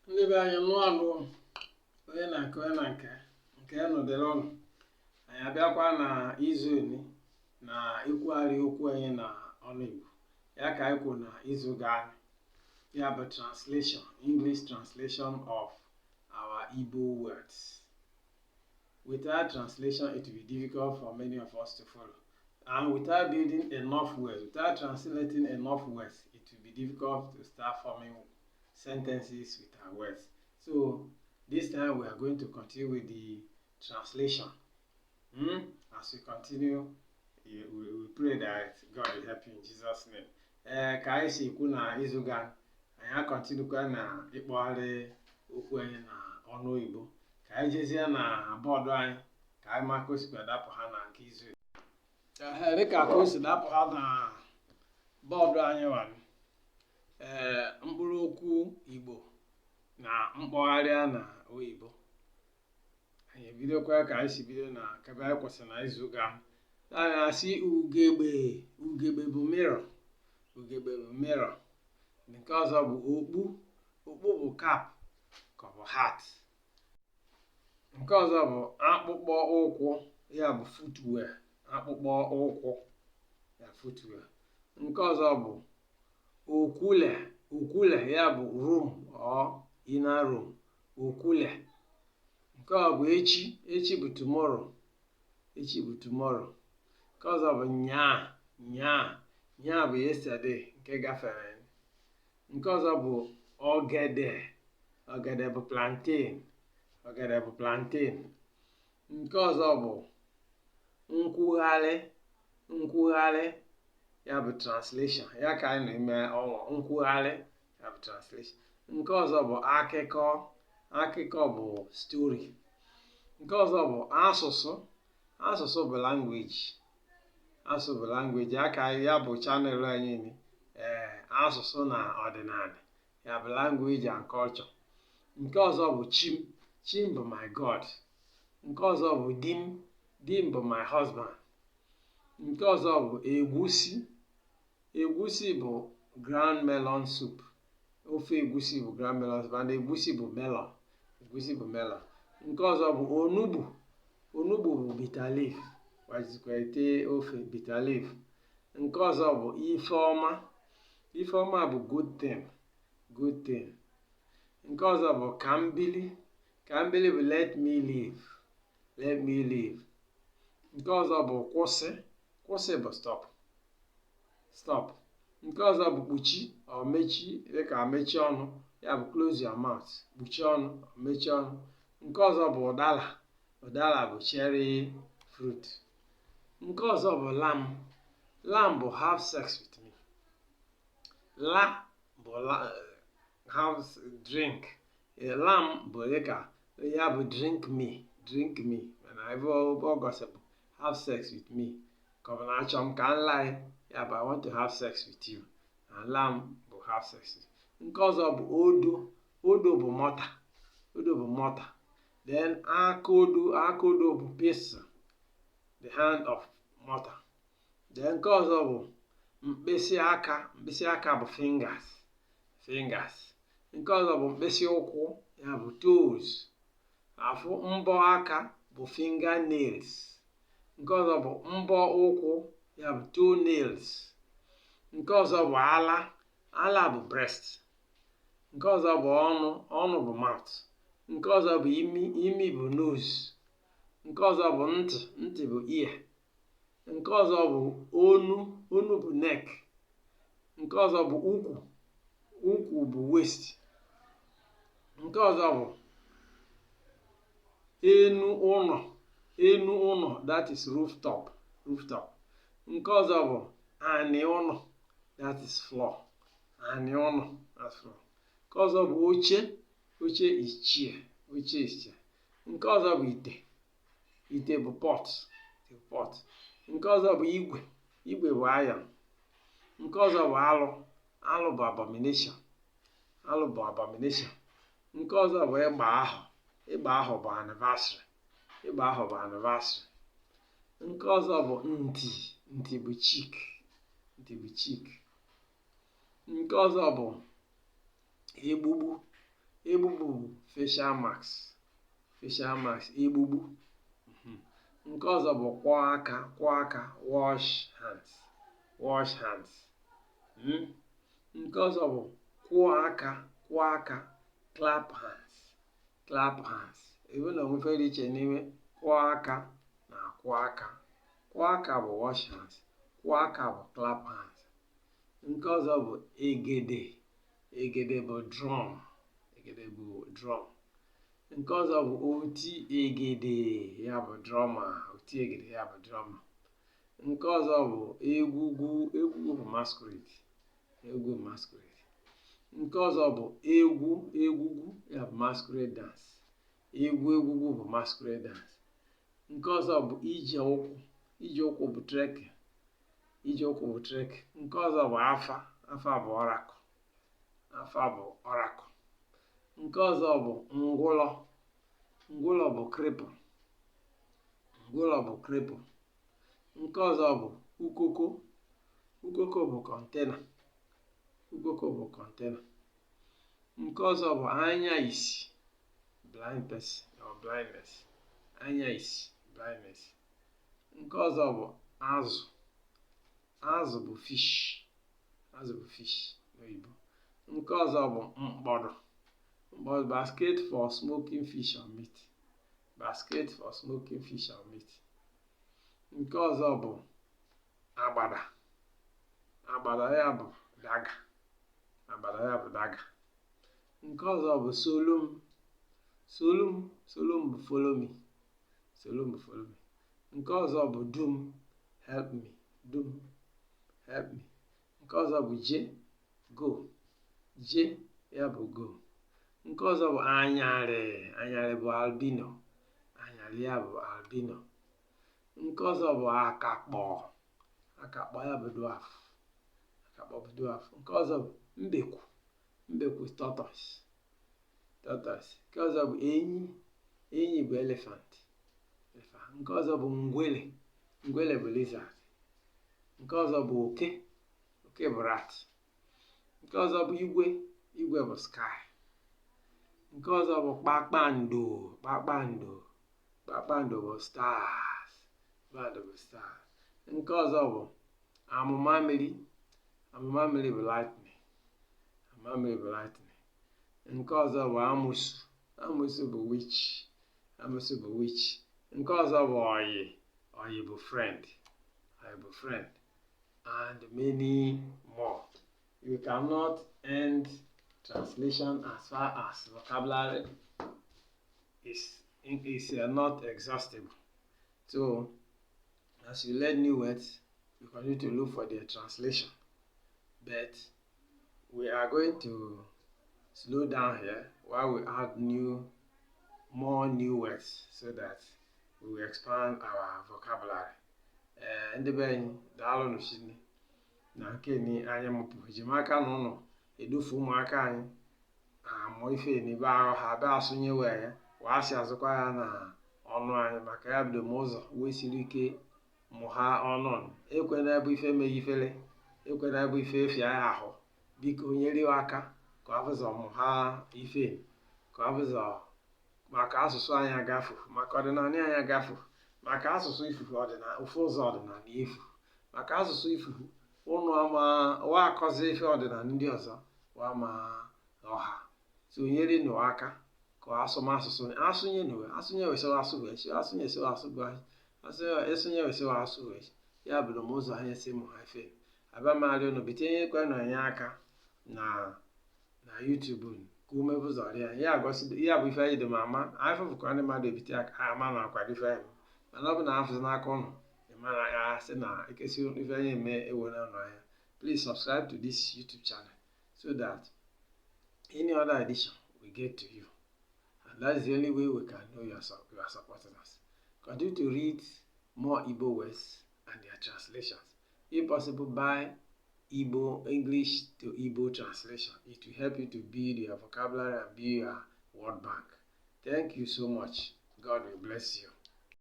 Ndị be anyị, nụọ anụ onye na nke, onye na nke nke nọdere ọnụ. Anyị abịakwa na izu oni na ikwugharị okwu anyị na ọnụ Igbo ya ka anyị kwuru na izu gara, ya bụ translation, English translation of our Igbo words. Without translation, it will be difficult for many of us to follow, and without building enough words, without translating enough words, it will be difficult to start forming sentences with our words. So this time we are going to continue with the translation. As we continue, we pray that God will help you in Jesus' name. Ee, ka anyị si kwu na izu gara, anyị acontinuekwa na ịkpọgharị okwu anyị na ọnụ oyibo. Ka anyị jezie na bọọdụ anyị ka anyị ma ka o sikwa dapụ ha na nke izu. Ee, dịka ka o si dapụ ha na bọọdụ anyị nwa, ee, mkpụrụ okwu Igbo na mkpọgharịa na oyibo. Anyị ebidokwa ka anyị si bido na kebe anyị kwụsịrị na izu gara. Anyị na-asị ugegbe. Ugegbe bụ mirror. Ugegbe bụ mirror. Nke ọzọ bụ okpu. Okpu bụ cap ka ọ bụ hat. Nke ọzọ bụ akpụkpọ ụkwụ, ya bụ footwear. Akpụkpọ ụkwụ ya footwear. Nke ọzọ bụ okwule. Okwule ya bụ room or inner room. Okwule. Nke ọ bụ echi. Echi bụ tomorrow. Echi bụ tomorrow. Nke ọzọ bụ nyaa. Nyaa, nyaa bụ yesterday, nke gafere. Nke ọzọ bụ ogede. Ogede bụ plantain. Ogede bụ plantain. Nke ọzọ bụ nkwugharị. Nkwugharị ya bụ translation, ya ka anyị na-eme ọnwa. Nkwugharị ya bụ translation. Nke ọzọ bụ akụkọ. Akụkọ bụ story. Nke ọzọ bụ asụsụ. Asụsụ bụ language. Asụsụ bụ language. Aka ya bụ channel anyị ni, ee, asụsụ na ọdịnala, ya bụ language and culture. Nke ọzọ bụ chim. Chim bụ my God. Nke ọzọ bụ dim. Dim bụ my husband. Nke ọzọ bụ egwusi. Egwusi bụ ground melon soup. Ofe egwusi bụ ground melon soup, and egwusi bụ melon. Egwusi bụ melon. Nke ọzọ bụ onugbu. Onugbu bụ bitter leaf, gbajikwa ete ofe bitter leaf. Nke ọzọ bụ ifeọma. Ifeọma bụ good thing, good thing. Nke ọzọ bụ kambili. Kambili bụ let me live, let me live. Nke ọzọ bụ kwụsị. Kwụsị bụ stop, stop. Nke ọzọ bụ kpuchi ọ mechi, dịka mechi ọnụ, ya bụ close your mouth. Kpuchie ọnụ, mechie ọnụ. Nke ọzọ bụ ụdara. Ụdara bụ cherry fruit. Nke ọzọ bụ lam. Lam bụ have sex with me. La bụ la, have drink. Lam bụ dịka ya bụ drink me, drink me, mana ebe ọ gosi bụ have sex with me, ka ọ bụ na achọ m ka m laa, ya bụ I want to have sex with you, na lam bụ have sex. Nke ọzọ bụ odo. Odo bụ mortar. Odo bụ mortar. Then akodo. Akodo bụ pestle, the hand of mortar. Then nke ọzọ bụ mkpịsị aka. Mkpịsị aka bụ fingers, fingers. Nke ọzọ bụ mkpịsị ụkwụ, ya bụ toes. Afụ mbọ aka bụ finger nails. Nke ọzọ bụ mbọ ụkwụ, ya bụ toe nails. Nke ọzọ bụ ala. Ala bụ breast. Nke ọzọ bụ ọnụ. Ọnụ bụ mouth. Nke ọzọ bụ imi. Imi bụ nose. Nke ọzọ bụ ntị. Ntị bụ ear. Nke ọzọ bụ onu. Onu bụ neck. Nke ọzọ bụ ukwu. Ukwu bụ waist. Nke ọzọ bụ enu ụlọ. Enu ụlọ, that is rooftop, rooftop. Nke ọzọ bụ anị ụlọ, that is floor. Anị ụlọ, that's floor. Nke ọzọ bụ oche. Oche is chair. Oche is chair. Nke ọzọ bụ ite. Ite bụ pot, pot. Nke ọzọ bụ igwe. Igwe bụ iron. Nke ọzọ bụ alụ. Alụ bụ abomination. Alụ bụ abomination. Nke ọzọ bụ ịgba ahọ. Ịgba ahọ bụ anniversary. Ịgba ahọ bụ anniversary. Nke ọzọ bụ ntị. Ntị bụ cheek. Ntị bụ cheek. Nke ọzọ bụ egbugbu. Egbugbu bụ facial mask, facial mask, egbugbu. Nke ọzọ bụ kwọọ aka, kwọọ aka, wash hands, wash hands. Nke ọzọ bụ kwụọ aka, kwụọ aka, clap hands, clap hands. Ebe na onwe ife dị iche n'ime kwụọ aka na kwụọ aka. Kwụọ aka bụ wash hands, kwụọ aka bụ clap hands. Nke ọzọ bụ egede. Egede bụ drum, egede bụ drum. Nke ọzọ bụ oti egede, ya bụ drummer, oti egede ya bụ drummer. Nke ọzọ bụ egwugwu. Egwugwu bụ masquerade, egwu masquerade. Nke ọzọ bụ egwu egwugwu, ya bụ masquerade dance. Egwu egwugwu bụ masquerade dance. Nke ọzọ bụ ije ụkwụ. Ije ụkwụ bụ trekking, ije ụkwụ bụ trekking. Nke ọzọ bụ afa. Afa bụ oracle, afa bụ oracle. Nke ọzọ bụ ngwụlọ. Ngwụlọ bụ cripple, ngwụlọ bụ cripple. Nke ọzọ bụ ukoko. Ukoko bụ container, ukoko bụ container. Nke ọzọ bụ anya isi, blind person or blindness, anya isi, blindness. Nke ọzọ bụ azụ. Azụ bụ fish, azụ bụ fish n'oyibo. Nke ọzọ bụ mkpọdụ. Mkpọdụ, basket for smoking fish or meat, basket for smoking fish or meat. Nke ọzọ bụ agbada. Agbada ya bụ dagger, agbada ya bụ dagger. Nke ọzọ bụ solum. Solum, solum bụ follow me, solum bụ follow me. Nke ọzọ bụ dum, help me, dum, help me. Nke ọzọ bụ je, go, je ya bụ go. Nke ọzọ bụ anyarị. Anyarị bụ albino, anyarị ya bụ albino. Nke ọzọ bụ akakpọ. Akakpọ ya bụ dwarf, akakpọ bụ dwarf. Nke ọzọ bụ mbekwu. Mbekwu, tortoise, tortoise. Nke ọzọ bụ enyi. Enyi bụ elephant, elephant. Nke ọzọ bụ ngwele. Ngwele bụ lizard. Nke ọzọ bụ oke. Oke bụ rat. Nke ọzọ bụ igwe. Igwe bụ sky. Nke ọzọ bụ kpakpando. Kpakpando, kpakpando bụ stars, kpakpando bụ stars. Nke ọzọ bụ amụma mmiri. Amụma mmiri bụ lightning, amụma mmiri bụ lightning. Nke ọzọ bụ amụsụ. Amụsụ bụ witch, amụsụ bụ witch. Nke ọzọ bụ oyi. Oyi bụ friend, oyi bụ friend, and many more. You cannot end translation as far as vocabulary is not exhaustible. So as you learn new words, you continue to look for their translation, but we are going to slow down here while we add new more new words so that we will expand our vocabulary. Ee, ndị be anyị, daalụ nụ na nke ni anyị mụpụ ejimaka na ụnụ edufu ụmụaka anyị amụ ife n'ebe ahụ ha bịa asụnye wee ya wee asị azụkwa ya na ọnụ anyị maka ya bido m ụzọ wee siri ike mụ ha ọnụ. Ekwena ebe ife meghị ifele, ekwena ebe ife efia ya ahụ. Biko nyere aka ka ọ mụ ha ife, ka ọ bụzọ maka asụsụ anyị agafu, maka ọdịnala anyị agafu, maka asụsụ ifufu ọdịnala ofu ụzọ ọdịnala efu, maka asụsụ ifufu ụnụ ama wa akọzi ife ọdịnala ndị ọzọ wa ma ọha. So nyere nụ aka ka asụmasụsụ asụnye nụ asụnye wesịwa asụ wee asụnye esiwa asụ bụ asụnye wesịwa asụ wee ya bụrụ m ụzọ anyị si mụ ha ife abịa marị ụnụ bite nyekwa nụ anyị aka na YouTube ka ume ụzọ rịa ya gosi ya bụ ife anyị dị m ama anyị fụfụkwa ndị mmadụ ebite aka ama na akwado ife anyị, mana ọ bụ na afụzi n'aka ụnụ ịmara ya sị na ekesi ife anyị eme ewo na ụnụ anya. Please subscribe to this YouTube channel so that any other edition will get to you, and that's the only way we can know you are supporting us. Continue to read more Igbo words and their translations. If possible, buy Igbo English to Igbo translation. It will help you to build your vocabulary and build your word bank. Thank you so much. God will bless you.